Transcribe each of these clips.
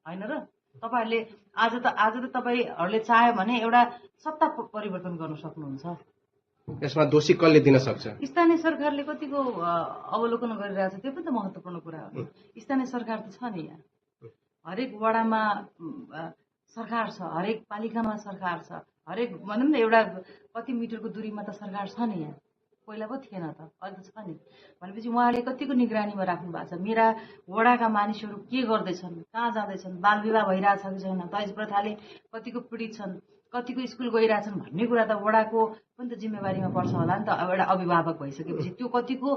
होइन र? तपाईहरुले आज त तपाईहरुले चाह्यो भने एउटा सत्ता परिवर्तन गर्न सक्नुहुन्छ। यसमा दोषी कसले दिन सक्छ? स्थानीय सरकारले कतिको अवलोकन गरिरहेछ त्यो पनि त महत्त्वपूर्ण कुरा हो। स्थानीय सरकार त छ नि यहाँ, हरेक वडामा सरकार छ, हरेक पालिकामा सरकार छ, हरेक भनौँ न एउटा कति मिटरको दूरीमा त सरकार छ नि यहाँ। पहिला पो थिएन त, अहिले त छ नि। भनेपछि उहाँले कतिको निगरानीमा राख्नु भएको छ, मेरा वडाका मानिसहरू के गर्दैछन्, कहाँ जाँदैछन्, बाल विवाह भइरहेछ कि छैन, दहेज प्रथाले कतिको पीडित छन्, कतिको स्कुल गइरहेछन् भन्ने कुरा त वडाको पनि त जिम्मेवारीमा पर्छ होला नि त। एउटा अभिभावक भइसकेपछि त्यो कतिको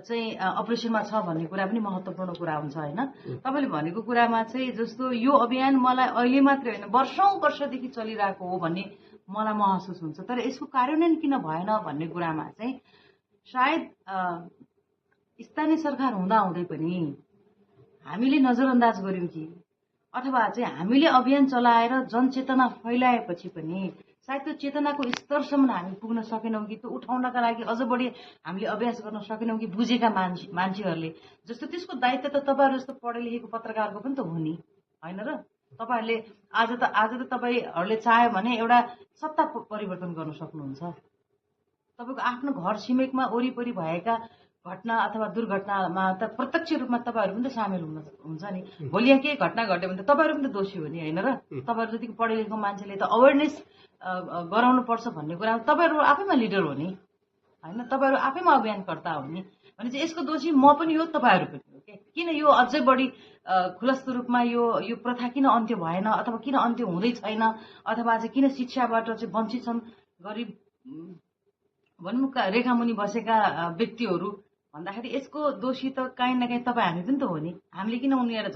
चाहिँ अपरेसनमा छ भन्ने कुरा पनि महत्त्वपूर्ण कुरा हुन्छ होइन। तपाईँले भनेको कुरामा चाहिँ जस्तो यो अभियान मलाई अहिले मात्रै होइन वर्षौं वर्षदेखि चलिरहेको हो भन्ने मलाई महसुस हुन्छ। तर यसको कार्यान्वयन किन भएन भन्ने कुरामा चाहिँ सायद स्थानीय सरकार हुँदाहुँदै पनि हामीले नजरअन्दाज गर्यौं कि, अथवा चाहिँ हामीले अभियान चलाएर जनचेतना फैलाएपछि पनि सायद त्यो चेतनाको स्तरसम्म हामी पुग्न सकेनौं कि, त्यो उठाउनका लागि अझ बढी हामीले अभ्यास गर्न सकेनौं कि बुझेका मान्छेहरूले। जस्तो त्यसको दायित्व त तपाईहरु जस्तो पढे लेखेको पत्रकारको पनि त हो नि, होइन र? तपाईहरुले आज त तपाईहरुले चाह्यो भने एउटा सत्ता परिवर्तन गर्न सक्नुहुन्छ। तपाईको आफ्नो घर छिमेकमा वरिपरि भएका घटना अथवा दुर्घटनामा त प्रत्यक्ष रूपमा तपाईहरु पनि त सामेल हुन्छ नि। भोलि यहाँ केही घटना घट्यो भने त तपाईहरु पनि त दोषी हो नि, होइन र? तपाईहरु जतिको पढे लेखेको मान्छेले त अवेरनेस गराउनु पर्छ भन्ने कुरा तपाईहरु आफैमा लिडर हो नि, होइन? तपाईहरु आफैमा अभियानकर्ता हो नि। भने चाहिँ यसको दोषी म पनि हो, तपाईहरु पनि हो के। किन यो अझै बढी खुलस्त रूपमा यो प्रथा किन अन्त्य भएन, अथवा किन अन्त्य हुँदै छैन, अथवा चाहिँ किन शिक्षाबाट चाहिँ वञ्चित छन् गरिब भनौँ रेखामुनि बसेका व्यक्तिहरू भन्दाखेरि यसको दोषी त काहीँ न काहीँ तपाईँ हामी पनि त हो नि। हामीले किन उनीहरूलाई